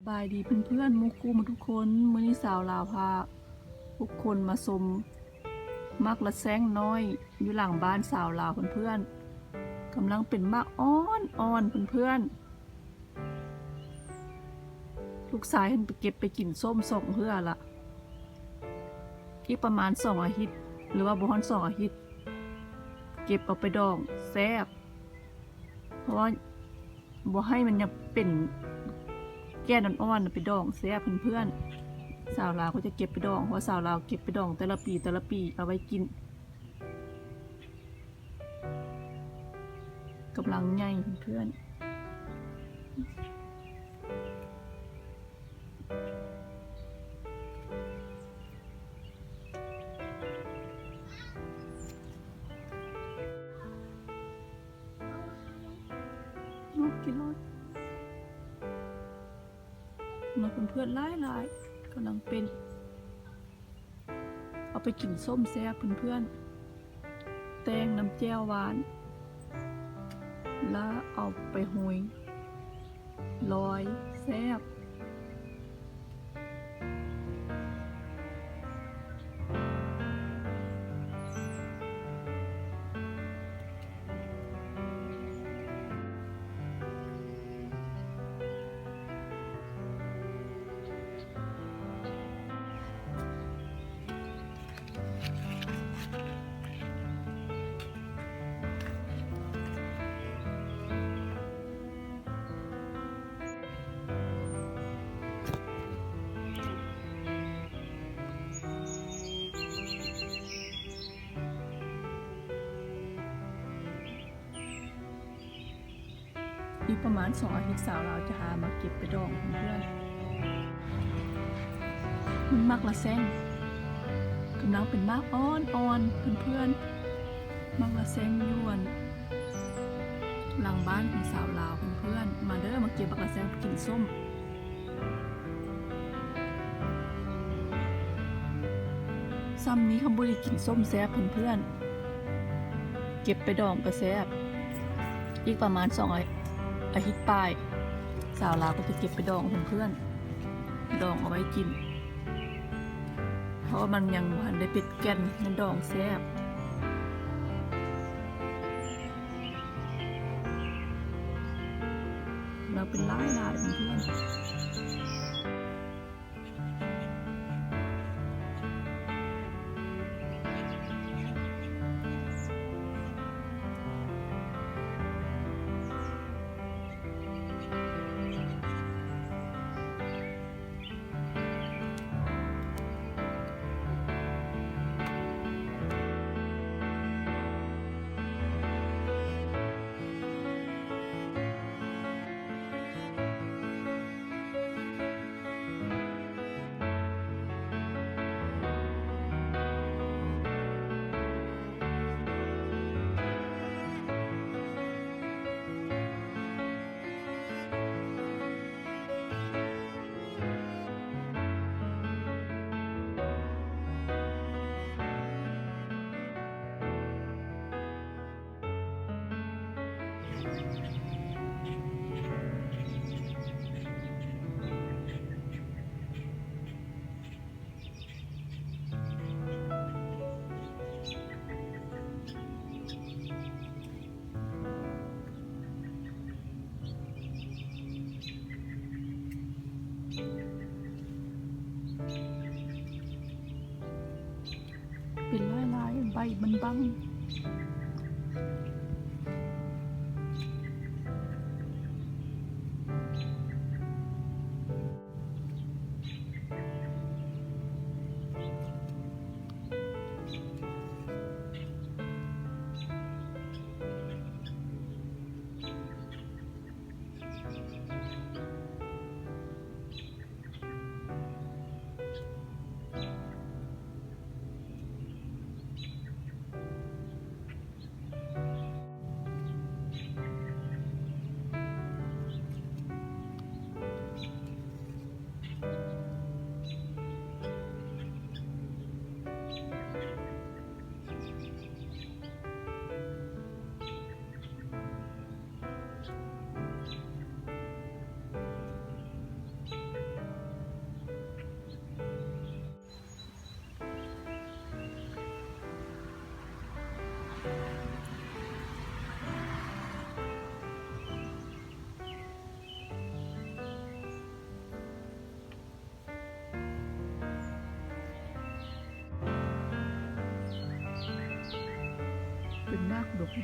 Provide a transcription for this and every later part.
ສະບາຍດີເພື່ອນໆ ໝູ່ຄູ່ໝົດທຸກຄົນ. ມື້ນີ້ສາວລາວພາທຸກຄົນມາຊົມໝາກລະແຊງນ້ອຍຢູ່ຫຼັງບ້ານສາວລາວເພື່ອນໆ ກຳລັງເປັນໝາກອ່ອນໆ ເພື່ອນໆ. ລູກຊາຍເພິ່ນໄປເກັບໄປກິນສົ້ມສອງເທື່ອລະ. ອີກປະມານສອງອາທິດ ຫຼືວ່າບໍ່ຮອດສອງອາທິດ ເກັບເອົາໄປດອງແຊບ ເພາະວ່າບໍ່ໃຫ້ມັນຍັງເປັນແກ່ນອ່ອນໆ ໄປດອງແຊບເພື່ອນໆ. ສາວລາວກໍຈະເກັບໄປດອງ ເພາະວ່າສາວລາວເກັບໄປດອງແຕ່ລະປີ ແຕ່ລະປີ ເອົາໄວ້ກິນ. ກຳລັງໃຫຍ່ເພື່ອນໆ. ເພື່ອນໆ ຫຼາຍໆ ກຳລັງເປັນ. ເອົາໄປກິນສົ້ມແຊບເພື່ອນໆ ແຕ່ງນຳແຈ່ວຫວານ ລະເອົາໄປໂຮຍລອຍແຊບ. ອີກປະມານສອງອາທິດ ສາວລາວຈະຫາມາເກັບໄປດອງເພື່ອນໆ. ມັນໝາກລະແຊງ ກຳລັງເປັນໝາກອ່ອນໆ ເພື່ອນໆ. ໝາກລະແຊງຢູ່ອັນຫຼັງບ້ານຂອງສາວລາວເພື່ອນໆ. ມາເດີ ມາເກັບໝາກລະແຊງໄປກິນສົ້ມ. ຊ່ຳນີ້ເຂົາບໍ່ໄດ້ກິນສົ້ມແຊບເພື່ອນໆ ເກັບໄປດອງກໍແຊບ. ອີກປະມານສອງອາທິດປາຍ ສາວລາວກໍຈະເກັບໄປດອງເພື່ອນໆ ດອງເອົາໄວ້ກິນ ເພາະວ່າມັນຍັງບໍ່ທັນໄດ້ເປັດແກ່ນ ມັນດອງແຊບ. ແລ້ວເປັນຫຼາຍໆ ເພື່ອນໆ. ເປັນຫຼາຍໆ ໃບມັນບັງ. ເ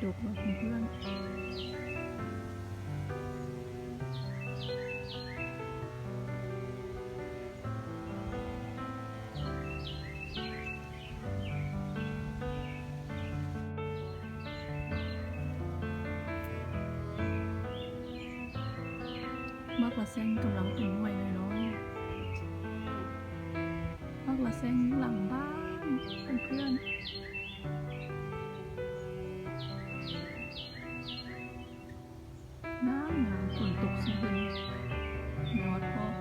ດກວ່າເພື່ອນໆ. ໝາກລະແຊງກຳລັງເປັນໜ່ວຍນ້ອຍໆ ໝາກລະແຊງຫຼັງບ້ານເພື່ອນໆ. ງາມໆ ຝົນຕົກຊິເຫັນຍອດອອກ.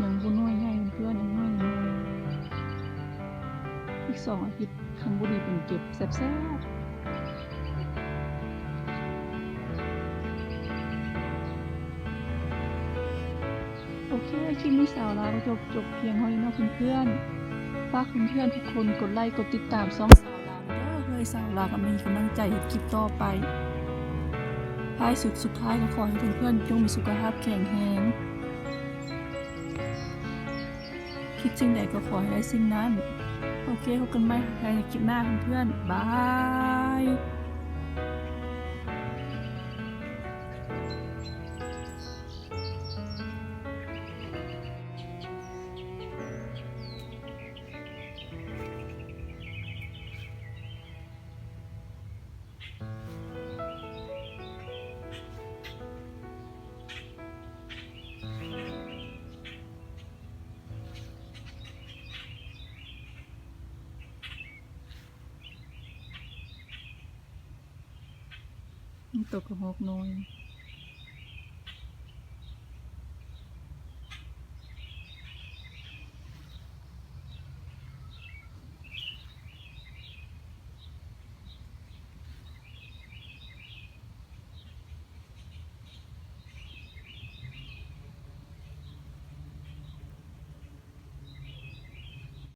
ຍັງບໍ່ໜ່ວຍໃຫຍ່ເພື່ອນໆ ຍັງໜ່ວຍນ້ອຍ. ອີກສອງອາທິດ ຄັນບໍ່ດີເພິ່ນເກັບແຊບໆ. ໂອເຄ ຄລິບນີ້ສາວລາວກໍຈົບ ຈົບພຽງເທົ່ານີ້ເນາະເພື່ອນໆ. ຝາກເພື່ອນໆທຸກຄົນກົດໄລກົດຕິດຕາມຊ່ອງສາວລາວເດີ ເພື່ອໃຫ້ສາວລາວກໍມີກຳລັງໃຈເຮັດຄລິບຕໍ່ໄປ. ທ້າຍສຸດ ສຸດທ້າຍກໍຂໍໃຫ້ເພື່ອນໆຈົ່ງມີສຸຂະພາບແຂງແຮງ. ຄິດສິ່ງໃດກໍຂໍໃຫ້ໄດ້ສິ່ງນັ້ນ. ໂອເຄ ພົບກັນໃໝ່ໃນຄລິບໜ້າເພື່ອນໆ. ບາຍ. ມັນຕົກກະຮອກນ້ອຍ.